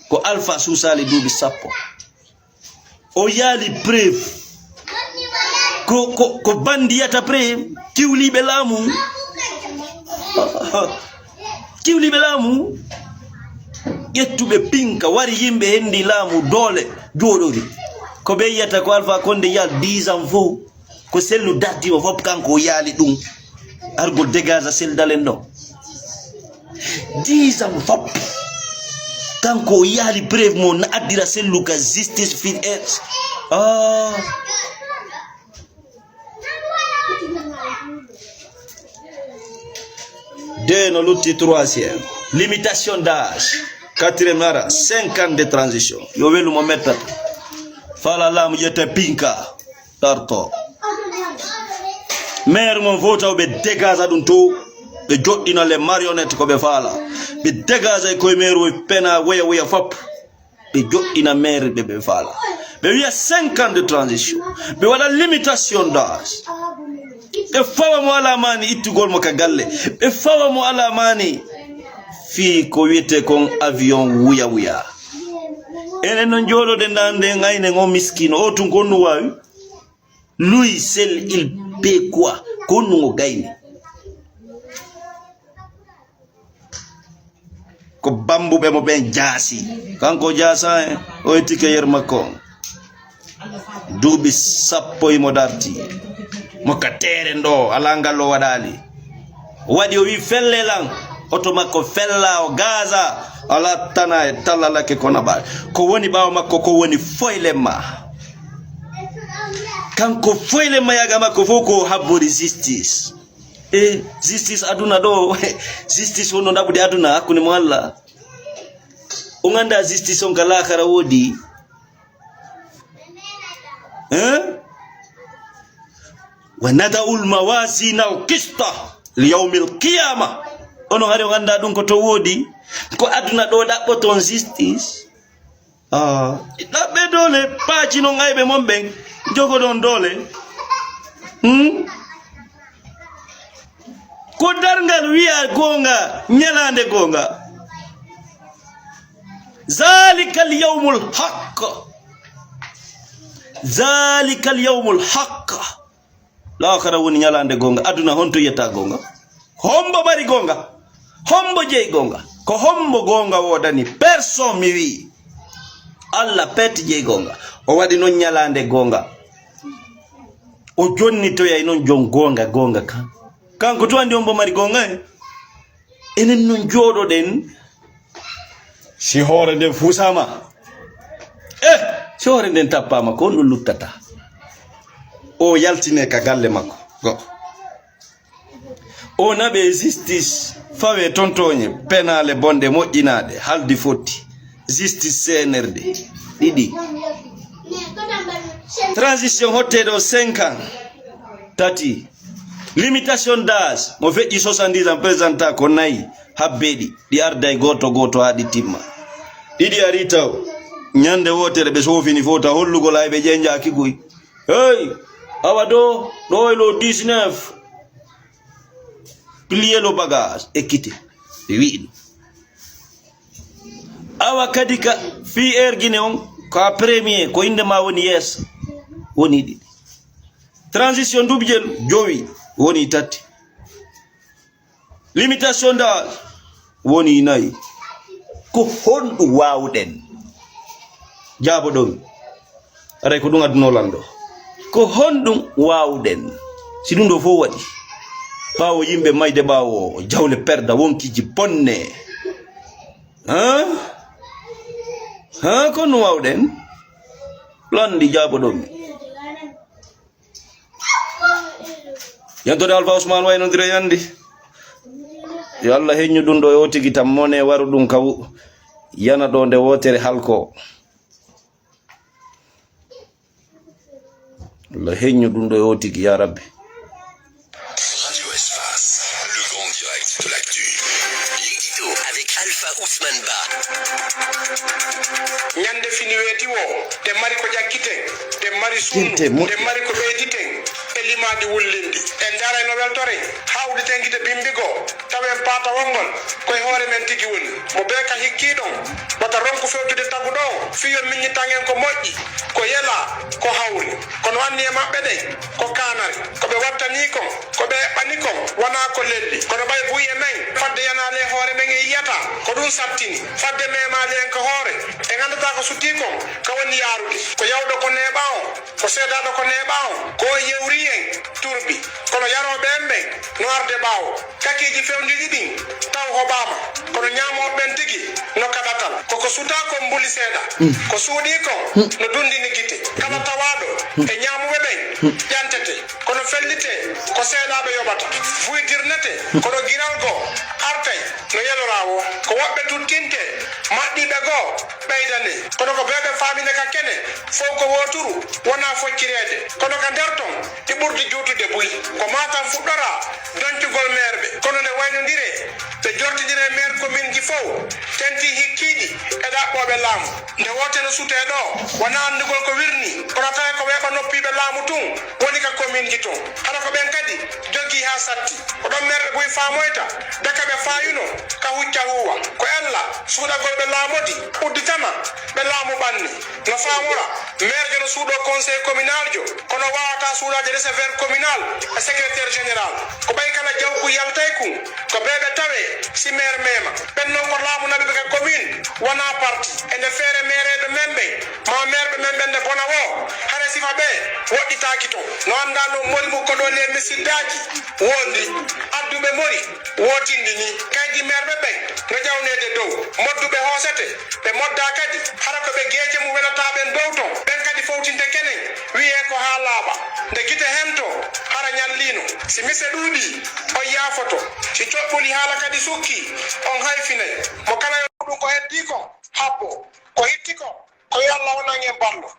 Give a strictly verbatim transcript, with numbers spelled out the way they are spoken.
Ko Alpha suusaali duuɓi sappo. O yaali preuve. Ko, ko, ko bandi yata preuve. Kiwliiɓe laamu. Kiwliiɓe laamu. Ƴettuɓe pinka, wari yimɓe hendi laamu doole jooɗori. Ko ɓe yiyata ko Alpha Condé yaal dix ans fof. Ko sellu dartiima fof, kanko o yaali ɗum. Argol dégage a sel dalen ɗo. Dix ans fof. Kanko o yaali preuve mo na addira sellu ka justice fin e. Ah. Deux no lutti, troisième. Limitation d'âge. Quatrième ara, cinq ans de transition. Yo welu mo mettata. Fala laamu ƴetta pinka. Darto. Maire mon fof taw ɓe dégage ɗum to. Ɓe joɗɗina les marionnettes ko ɓe faala. Ɓe dégage e koye maire o pena woya woya fop. Ɓe joɗɗina maire ɓe ɓe faala. Ɓe wiya cinq ans de transition. Ɓe waɗa limitation d'âge. Ɓe fawa mo alaa maani ittugol mo ka galle. Ɓe fawa mo alaa maani. Fii ko wiyetee kon avion wuya wuya. Enen no jooɗoɗen ɗan nde ngaynen o miskiino. O tun ko honɗum waawi? Lui seul, il peut quoi? Ko honɗum o gayni? Ko bambuɓe mo ɓen jaasi. Kanko jaasa en, o ittike yer makko on. Duuɓi sappo himo darti. Mo ka teeren ɗo, alaa ngal o waɗaali. Waɗi o wi felle lan, hoto makko fella o gaasa, alaa tana e tallalake ko naɓaali. Ko woni ɓaawo makko, ko woni foylen ma. Kanko foylen ma yaga makko fof ko habbori justice. E justice aduna ɗo, justice wonno naɓude aduna hakkunde mo Allah. O ganda justice on ka laakara woodi. Hein? Wa nada'ul mawazinal qista li yawmil qiyama. Ono hari o ganda ɗum ko to woodi. Ko aduna ɗo ɗaɓɓoton justice. Ah, ɗaɓɓe doole paaci non ayɓe mon ɓen. Jogoɗon doole. Hmm? Ko darngal wiya goonga, ñalaande goonga. Zalikal yawmul haqq. Zalikal yawmul haqq. Laakara woni ñalaande goonga. Aduna honto yiyata goonga? Hombo mari goonga? Hombo jeyi goonga? Ko hombo goonga woodani? Personne mi wi. Allah pet jeyi goonga. O waɗi non ñalaande goonga. O jonnitoyay non jon goonga, goonga kan. Kanko to andi on bo mari goonga en. Enen non jooɗoɗen. Si hoore nden fusaama. Eh, si hoore nden tappaama, ko on ɗum luttata. O yaltine ka galle makko. Go. O naɓe justice, fawe tontooñe, penaale bonɗe moƴƴinaaɗe, haldi fotti. Justice C N R D. Ɗiɗi. Transition hotte ɗo cinq ans. Tati. Limitation d'âge. Mo feƴƴi soixante-dix ans présenta ko nayi. Habbe ɗi. Ɗi arday gooto gooto haa ɗi timma. Ɗiɗi ari taw. Ñande wootere ɓe soofini fof ta hollugol ay ɓe ƴenjaaki guy. Hey! Awa ɗo, ɗo e lo dix-neuf. Plier le bagage. Ekkite. Ɓe wi'i ɗum. Awa kadi ka fii ergine on, ko a premier, ko innde ma woni yeeso. Woni ɗiɗi. Transition duuɓi jel, jowi, woni tati. Limitation d'âge, woni nayi. Ko honɗum waawuɗen? Jaaboɗon. Aray ko ɗum adduno lanɗo. Ko honɗum waawuɗen? Si ɗum ɗo fof waɗi, ɓaawo yimɓe mayde ɓaawo, jawle perda, wonkiiji bonne. Haa? Haa, ko honɗum waawuɗen? Lanɗi jaaboɗon mi. Yantode Alpha Ousmane waynodire yandi. Yo Allah heññu ɗum ɗo e o tigi tan mone waru ɗum kawu. Yana ɗo nde wootere halko. Allah heññu ɗum ɗo e o tigi, ya Rabbi. Radio Espace, le grand direct de l'actu. L'édito avec Alpha Ousmane Ba. Ñande fini weeti wo, ɗe mari ko ƴakkite, ɗe mari sunnu, Gente, mo- ɗe mari ko ɓeyditen, e limaaɗi wullindi. En ndaray no weltoren, hawditen gite bimbi goo. Tawen paatawol ngol ko e hoore men tigi woni. Mo bee ka hikkii ɗon, wata ronku fewtude taguɗo on, fii yo miññitan en ko moƴƴi, ko yelaa, ko hawri. Kono anni e maɓɓe ɗen, ko kaanari. Ko ɓe wattanii kon, ko ɓe eɓɓani kon, wanaa ko lelli. Kono ɓay buy e men, fadde yanaali e hoore men en yiyata, ko ɗun sattini. Fadde memaali en ka hoore, en anndataa ko suttii kon, ka woni yaarude. Ko yawɗo ko neeɓaa on, ko seedaaɗo ko neeɓaa on, ko on yewrii en, turbi. Kono yarooɓe en ɓen no arde ɓaawo. Kakiiji fewndiiɗi ɗin taw hoɓaama, kono ñaamooɓe ɓen tigi no kaɗatal. Ko ko sutaa kon mbuli seeɗa, ko suuɗii kon no dunndini gite. Kala tawaaɗo e ñaamuɓe ɓen ƴantete, kono fellitee ko seeɗaaɓe yoɓata. Buy dirnete, kono giral goo artay no yeloraa woo. Ko woɓɓe tuttintee, maɗɗiiɓe goo ɓeydanee. Kono ko bee ɓe faamine ka kene, fow ko wooturu, wonaa foccireede. Kono ka nder ton, ɗi ɓurdi juutude buy. Ko Maatam fuɗɗoraa doncugol meerɓe. Kono nde waynondire, ɓe jortindira e meer kominji fow, tentii hikkiiɗi e ɗaɓɓooɓe laamu. Nde woote no sutee ɗoo, wonaa anndugol ko wirnii, kono tawi ko weeɓa noppiiɓe laamu tun woni ka kominji tun. Hara ko ɓen kadi jogii haa satti. Ko ɗon meerɓe buy faamoyta, daka ɓe faayuno ka hucca huuwa. Ko ella suuɗagol ɓe laamodi udditana ɓe laamu ɓanni. No faamora, meerjo no suuɗoo conseil communaljo, kono waawataa suuɗaade receveur communal e secrétaire général. Ko ɓay kala jawku yaltay kun, ko bee ɓe tawee si meer meema. Ɓen non ko laamu naɓi ɓe ka commune, wonaa parti. E nde feere meereeɓe men ɓen, maa meerɓe men ɓen nde bona woo, hara sifa ɓee woɗɗitaaki ton. No anndaa non mori mu koɗooli e misiddaaji woondi, adduɓe mori wootindi nii. Kaydi meerɓe ɓen no ƴawneede dow, modduɓe hoosete, ɓe moddaa kadi, hara ko ɓe geece mu welataa ɓen dow ton. Ɓen kadi fowtinte kenen, wi'ee ko haa laaɓa. Nde gite hentoo, hara ñalliino. Si mise ɗuuɗii, on yaafoto. Si coɓɓuli haala kadi sukkii, on hayfinay. Mo kala yo ɗum ko heddii kon, habbo. Ko hitti kon, ko yo Alla wonan en ballo.